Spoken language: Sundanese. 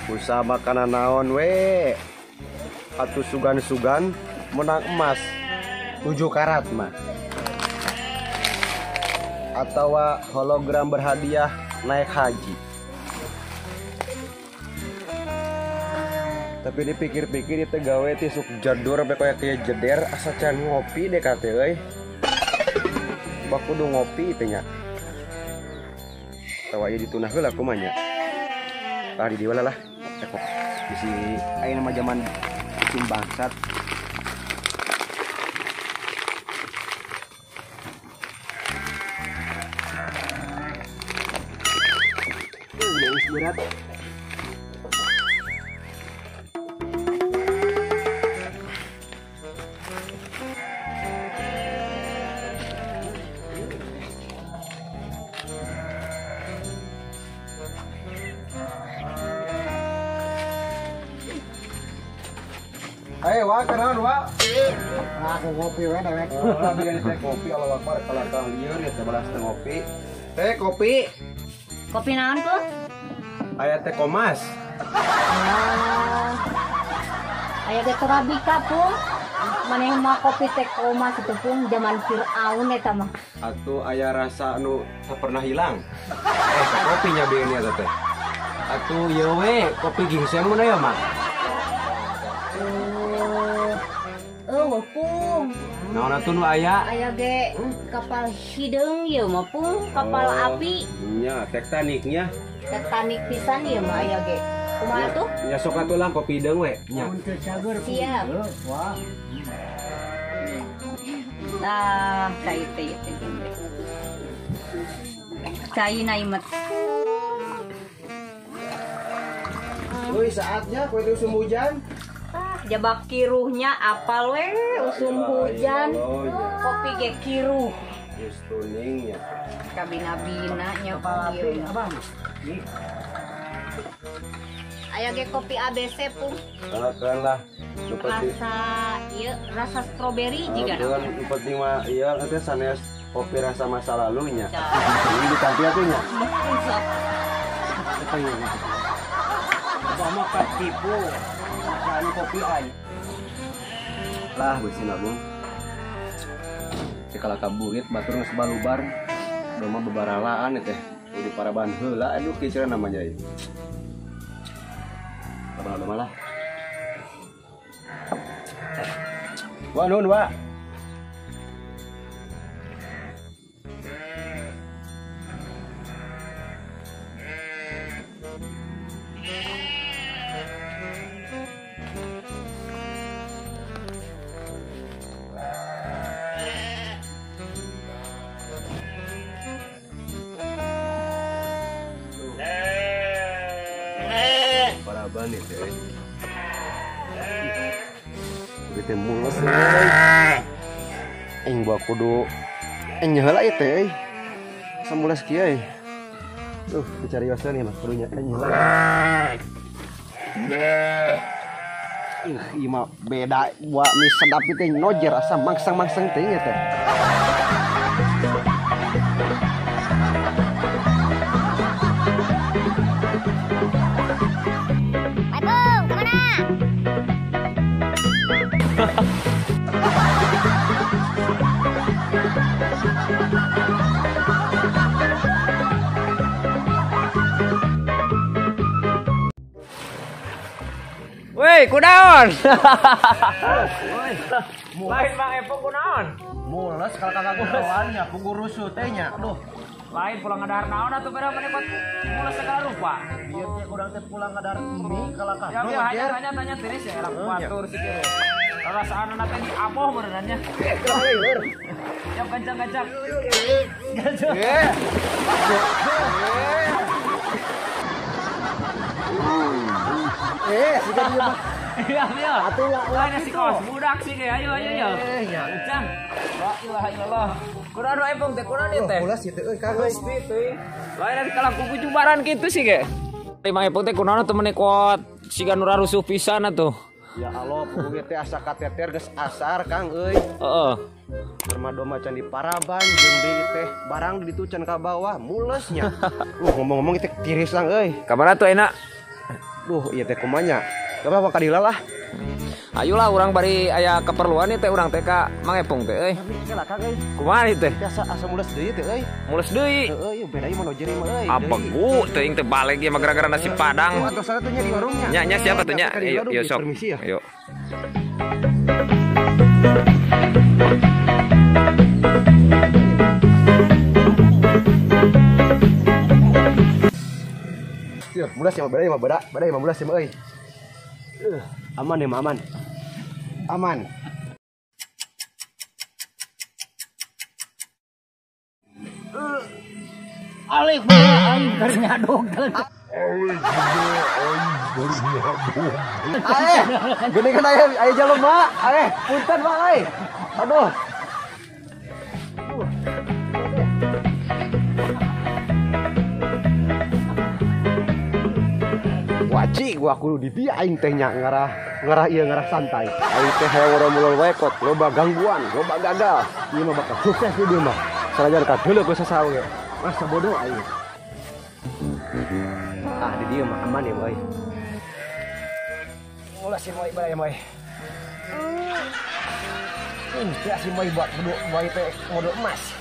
Usaha makanan naon we. Atuh sugan-sugan menang emas 7 karat mah. Atau hologram berhadiah naik haji. Tapi dipikir-pikir itu gawe teh sok jadur sampai kayak kayak jeder asa can ngopi deh kate euy. Bak kudu ngopi teh nya. Tawa ieu ditunah heula kumaha nya. Tah di dieu lah. Bisi ayeuna mah zaman musim bangsat. Berat. Ayo, wah, kenaon, wah. Aku ngopi we dewek. Oh, biar teh kopi Allah Akbar kalau lieur ya teh balas teh ngopi. Teh kopi. Kopi naon, Pung? Aya teh komas. Aya teh Torabika, Pung. Maneh mah kopi teh komas itu, Pung, zaman Firaun eta mah. Atuh aya rasa anu teu pernah hilang. Kopinya beuni eta teh. Atuh ieu we kopi gingseng mun aya mah. Oh, Pung. Naon atuh nu aya? Aya ge kapal hideung ieu mah, Pung, kapal api. Nya, Titanic-nya. Titanic pisan ieu mah aya ge. Kumaha tuh? Nya sok atuh lah kopi hideung we. Nya. Siap. Wah. Tah, cai teh ieu teh. Cai naimet. Wih, saatnya kue usum hujan. Jabak kiruhnya apal we usum hujan. Kopi ge kiruh. Geus tuning nya. Kabina-bina nya kopi. Aya ge kopi ABC, Pung. Kalakeun lah. Rasa ieu rasa stroberi jiga. Nu penting mah ieu teh sanes kopi rasa masa lalunya. Ini ditampi atuh nya. Sok. Eta ieu. Abah mah katipu. Anu kopi ay. Lah beusi nabung. Teh kalah kaburit batur geus balubar. Doma bebaralaan teh. Di paraban heula aduh kieu namanya ieu. Abah lah. Wah nuhun, Wak. Paraban itu eh. Teh mules euy. Aing bawa kudu aing heula ieu teh euy. Samules kieu euy. Tuh, dicarioskeun ieu mah kudunya aing heula. Ieu mah beda buah mie sedap ieu teh nojer asa mangsang-mangsang teh ieu teh. Woi, kunaon? Lain Bang Epong kunaon? Mules kalau kakakku lawannya, pugu rusuh teh nya. Aduh. Lain pulang ngadahar naon atuh beda maneh kot mules segala rupa. Bieu teh urang teh pulang ngadahar mie kalakah. Ya, ya hanya tanya tiris ya lah batur sih kieu. Rasaan teh di apoh benerannya. Ya kencang-kencang. Sudah dia mah. Iya, iya. Atuh lah. Lain si kos budak sih kayak ayo ayo ayo. Kencang. La ilaha illallah. Kunaon wae Pung teh kunaon ieu teh. Mules ieu teh euy Kang euy. Teuing. Lain kalah kuku jubaran kitu sih ge. Mang Epung teh kunaon atuh meuni kuat siga nu rusuh pisan atuh. Ya Allah, punggung teh asa kateter geus asar Kang euy. Heeh. Termado macan di paraban jeung deui teh barang di ditu can ka bawah mulesnya. Ngomong-ngomong teh tiris lang euy. Kamana tuh enak? Duh, ieu teh kumanya. Gak apa-apa kadila lah. Ayolah urang bari aya keperluan nih teh urang teh ka Mang Epung teh euy. Kumaha ieu teh? Biasa asa mules deui teh euy. Mules deui. Heeh, ieu beda ieu mah jeri mah euy. Abegu teuing teh balik ieu mah gara-gara nasi padang. Atau sana tuh nya di warungnya. Nya nya siapa tuh nya? Ayo yo sok. Permisi ya. Ayo. Yo, mulas ya mah beda mah beda, beda mah mulas ya mah euy. Aman ya mah aman. Aman. Alih aing keur nyadog. Aeh, geuning kan aya aya jalma, aeh, punten Pak euy. Aduh. Waji gua kudu di dieu aing teh nya ngarah ngarah ieu ngarah santai. Aing teh hayang ngoromulol wae kot, loba gangguan, loba gagal. Ieu mah bakal sukses di dieu mah. Sanajan kadeuleu ku sasaha ge. Masa bodoh aing. Ah, di dieu mah aman ya, boy. Ulah si moy bae moy. Ya si moy buat kudu moy teh modal emas.